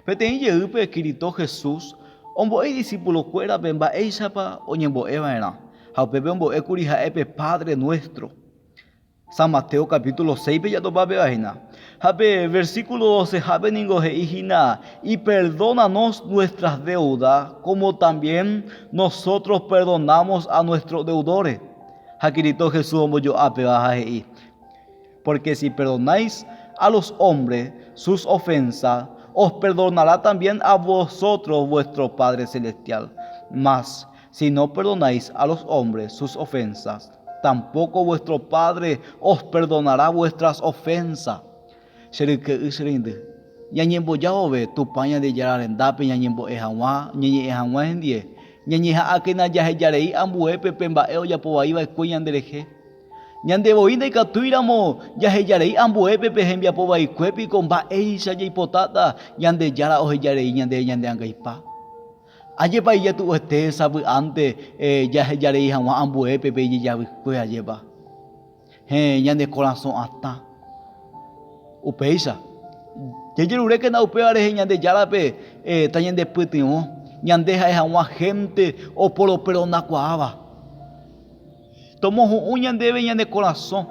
Peteĩ jeýpe Kirito Jesús ombo'e idisipulokuérape mba'éichapa oñembo'e va'erã, ha upépe ombo'e kuri ha'e pe Padre Nuestro. San Mateo capítulo 6-pe jatopa péva hína. Ha pe versículo docehápe ningo he'i hína, Y perdónanos nuestras deudas, como también nosotros perdonamos a nuestros deudores. Ha Kirito Jesús ombojo'a péva ha he'i, Porque si perdonáis a los hombres sus ofensas, os perdonará también a vosotros vuestro Padre Celestial. Mas, si no perdonáis a los hombres sus ofensas, tampoco vuestro Padre os perdonará vuestras ofensas. Che ryke'y, che reindy, ñañemboja vove Tupã Ñandejára rendápe ñañembo'e hag̃ua, ñañe'ẽ hag̃ua hendie, ñañeha'ãkena jahejarei ambuépe pe mba'e ojapo vai va'ekue ñanderehe. Ñande voi ndaikatúiramo jahejarei ambuépe pe hembiapo vaikue piko mba'éicha jaipotáta Ñandejára ohejarei ñande ñande angaipa. Ajépa ijetu'uete sapy'ánte jahejarei hag̃ua ambuépe pe ijejavykue ajépa. Héẽ, ñane korasõ atã. Upéicha, jajerurékena upéva rehe Ñandejárape tañandepytyvõ ñande ha'e hag̃ua hénte oporoperonakuaáva. Tomohu'ũ ñandéve ñane korasõ,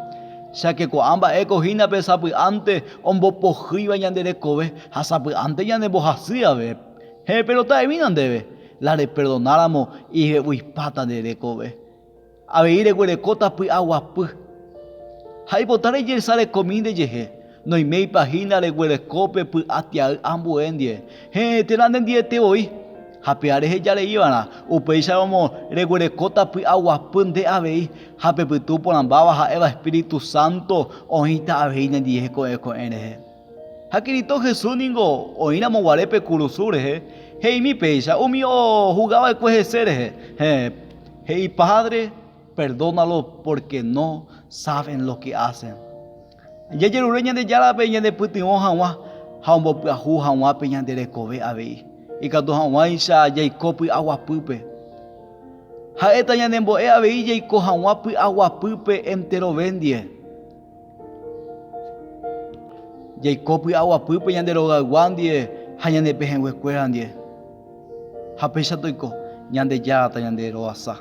cháke ko'ã mba'éko hína pe sapy'ánte ombopohýiva ñande rekove ha sapy'ánte ñanembohasy ave. Héẽ, péro ta'evína ndéve, la reperdonáramo ijeguipáta nde rekove. Avei reguerekóta py'aguapy. Ha ipota rejesarekomi ndejehe, Noiméipa hína reguereko pe py'a tiay ambue ndie? Héẽ, térã ne ndiete voi. Ha péa reheja rei va'erã, upéicharamo reguerekóta py'aguapy nde avei, ha pe Pytu Porãmbáva ha'éva Espíritu Santo oĩta avei ne ndie ko'ẽ ko'ẽ rehe. Ha Kirito Jesús ningo oĩramo guare pe kurusu rehe, he'imi péicha umi ohuga va'ekue hese rehe, héẽ, he'i, Padre, perdónalo porque no saben lo que hacen. Jajerure Ñandejárape ñanepytyvõ hag̃ua ha ombopyahu hag̃ua pe ñande rekove avei, ikatu hag̃uáicha jaiko py'aguapýpe. Ha'éta ñanembo'e avei jaiko hag̃ua py'aguapýpe enterove ndie. Jaiko py'aguapýpe ñande rogaygua ndie ha ñane pehẽnguekuéra ndie. Ha péicha toiko, Ñandejára tañanderovasa.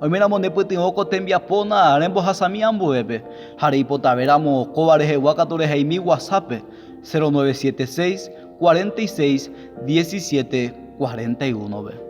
Oiméramo ne pytyvõ ko tembiapóna rembohasami ambuépe, ha reipotavéramo kóva rehegua katu rehaimi WhatsApp-pe, 0976 46 17 41-pe.